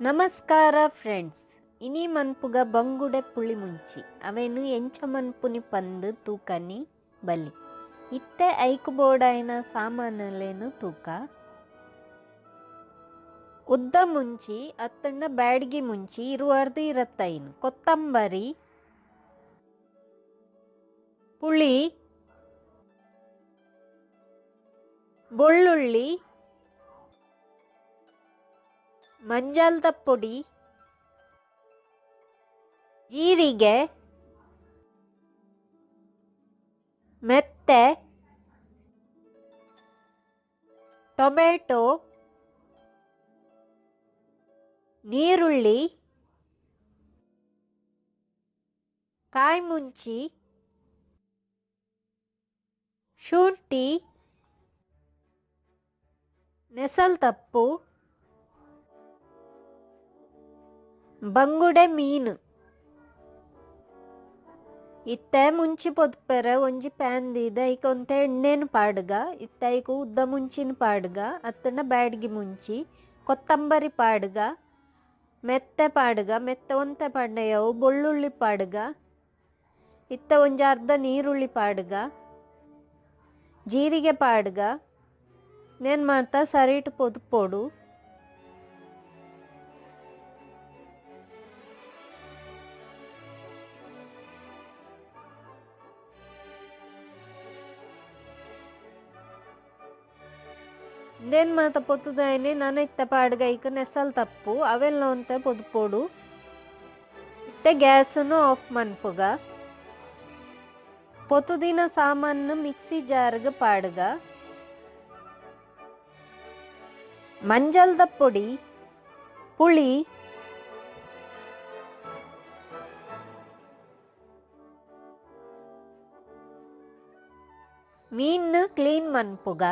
ನಮಸ್ಕಾರ ಫ್ರೆಂಡ್ಸ್, ಇನಿ ಮನ್ಪುಗ ಬಂಗುಡೆ ಪುಳಿ ಮುಂಚಿ ಅವೇನು ಎಂಚ ಮನ್ಪುನಿ ಪಂದು ತೂಕನಿ ಬಲಿ. ಇತ್ತೆ ಐಕು ಬೋಡಾಯಿನ ಸಾಮಾನುಲೇನು ತೂಕ. ಉದ್ದ ಮುಂಚಿ ಅತ್ತಣ್ಣ ಬ್ಯಾಡ್ಗಿ ಮುಂಚಿ ಇರುವಾರ್ದು ಇರತ್ತೈನು, ಕೊತ್ತಂಬರಿ, ಪುಳಿ, ಬೆಳ್ಳುಳ್ಳಿ, ಮಂಜಲ್ದ ಪೊಡಿ, ಜೀರಿಗೆ, ಮೆತ್ತೆ, ಟೊಮೆಟೊ, ನೀರುಳ್ಳಿ, ಕಾಯ್ಮುಂಚಿ, ಶುಂಠಿ, ನೆಸಲ್ತಪ್ಪು, ಬಂಗುಡೆ ಮೀನು. ಇತ್ತೆ ಮುಂಚಿ ಪೊದ್ಪೆರೆ ಒಂಜಿ ಪ್ಯಾನ್ ದೀದ ಐಕ್ ಒಂತೆ ಎಣ್ಣೆನ್ ಪಾಡ್ಗ, ಇತ್ತೆ ಐಕ್ ಉದ್ದ ಮುಂಚಿನ ಪಾಡ್ಗ, ಅತ್ತಂಡ ಬ್ಯಾಡ್ಗಿ ಮುಂಚಿ, ಕೊತ್ತಂಬರಿ ಪಾಡ್ಗ, ಮೆತ್ತೆ ಪಾಡ್ಗ, ಮೆತ್ತೆ ಒಂತೆ ಪಾಡ್ನಯವು ಬೆಳ್ಳುಳ್ಳಿ ಪಾಡ್ಗ, ಇತ್ತೆ ಒಂಜಿ ಅರ್ಧ ನೀರುಳ್ಳಿ ಪಾಡ್ಗ, ಜೀರಿಗೆ ಪಾಡ್ಗ, ನೇನ್ ಮಾತ ಸರಿಟ್ ಪೊದ್ಪೊಡು. ಇಂದೇನ್ ಮಾತ ಪೊತ್ತುದಾಯನೆ ನನ ಇತ್ತ ಪಾಡ್ಗ ಐಕ್ ನೆಸಲ್ ತಪ್ಪು ಅವೆಲ್ಲ ಒಂತೆ ಪೊದ್ಪೊಡು. ಇತ್ತೆ ಗ್ಯಾಸನ್ನು ಆಫ್ ಮನ್ಪುಗ. ಪೊತ್ತುದಿನ ಸಾಮಾನು ಮಿಕ್ಸಿ ಜಾರ್ಗ್ ಪಾಡ್ಗ. ಮಂಜಲ್ದ ಪೊಡಿ, ಪುಳಿ, ಮೀನು ಕ್ಲೀನ್ ಮನ್ಪುಗ.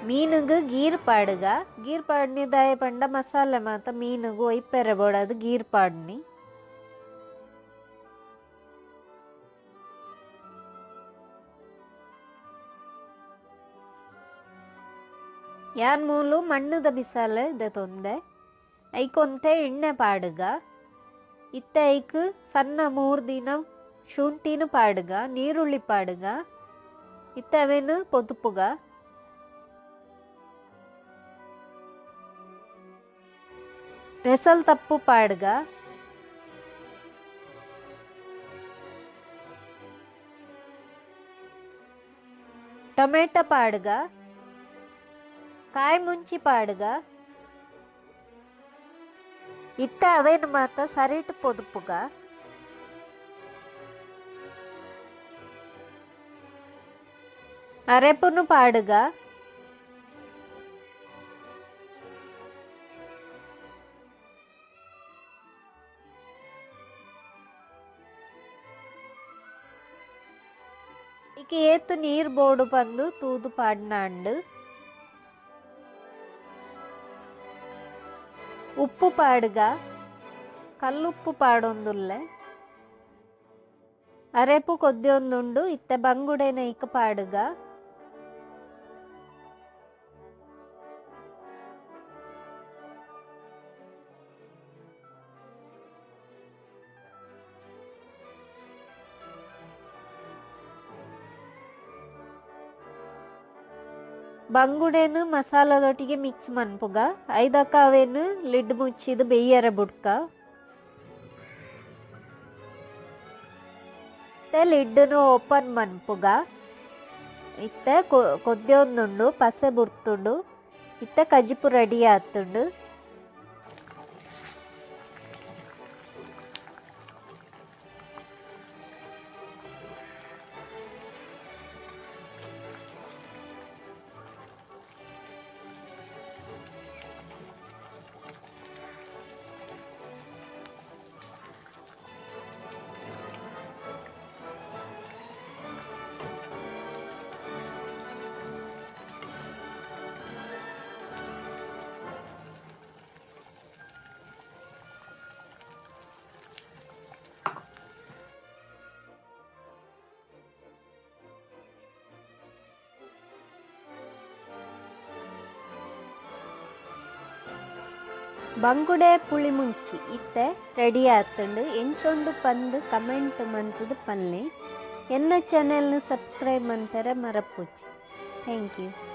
ಮೀನುಗು ಗೀರ್ ಪಾಡುಗ. ಗೀರ್ ಪಾಡ್ನಿ ದಾಯ ಪಂಡ ಮಸಾಲೆ ಮಾತ ಮೀನುಗು ಒಯ್ಪೆರೆ ಬೋಡದು ಗೀರ್ ಪಾಡ್ನಿ. ಯಾನ್ ಮೂಲು ಮಣ್ಣುದ ಮಿಸಾಲೆ ಇದೆ ತೊಂದೆ. ಐಕೊಂತೆ ಎಣ್ಣೆ ಪಾಡುಗ. ಇತ್ತೆ ಐಕ್ ಸಣ್ಣ 3 ದಿನ ಶುಂಠಿನ ಪಾಡುಗ, ನೀರುಳ್ಳಿ ಪಾಡುಗ, ಇತ್ತೆ ಅವೇನು ಪೊದುಪುಗ. ನೆಸಲ್ ತಪ್ಪು ಪಾಡ್ಗ. ಟೊಮೆಟೊ ಪಾಡ್ಗ, ಕಾಯಿ ಮುಂಚಿ ಪಾಡ್ಗ, ಇತ್ತ ಅವೇನು ಮಾತ ಸರಿಟ್ ಪೊದುಪುಗ. ಅರೆಪುನು ಪಾಡ್ಗ. ಇಕ ಏತು ನೀರು ಬೋಡು ಬಂದು ತೂದು ಪಾಡ್ನಾಂಡು. ಉಪ್ಪು ಪಾಡ್ಗ, ಕಲ್ಲುಪ್ಪು ಪಾಡೊಂದುಲ್ಲೆ. ಅರೆಪು ಕೊದ್ಯೊಂದುಂಡು. ಇತ್ತೆ ಬಂಗುಡೆನ ಇಕ ಪಾಡುಗ. ಬಂಗುಡೆನು ಮಸಾಲದೊಟ್ಟಿಗೆ ಮಿಕ್ಸ್ ಮನ್ಪುಗ. ಐದಕ್ಕ ಅವೇನು ಲಿಡ್ ಮುಚ್ಚಿದು ಬೇಯರ ಬುಡ್ಕ. ಇತ್ತೆ ಲಿಡ್ನು ಓಪನ್ ಮನ್ಪುಗ. ಇತ್ತೆ ಕೊದ್ಯೊಂದುಂಡು, ಪಸೆ ಬುರ್ತುಂಡು. ಇತ್ತೆ ಕಜಿಪು ರೆಡಿ ಆತುಂಡು. ಬಂಗುಡೆ ಪುಳಿಮುಂಚಿ ಇತ್ತೆ ರೆಡಿ ಆತುಂಡು. ಎಂಚೊಂಡು ಪಂದು ಕಮೆಂಟ್ ಮಂತುದು ಪನ್ಲೆ. ಎನ್ನ ಚಾನೆಲ್ನು ಸಬ್ಸ್ಕ್ರೈಬ್ ಮನ್ಪೆರೆ ಮರಪುಜಿ. Thank you.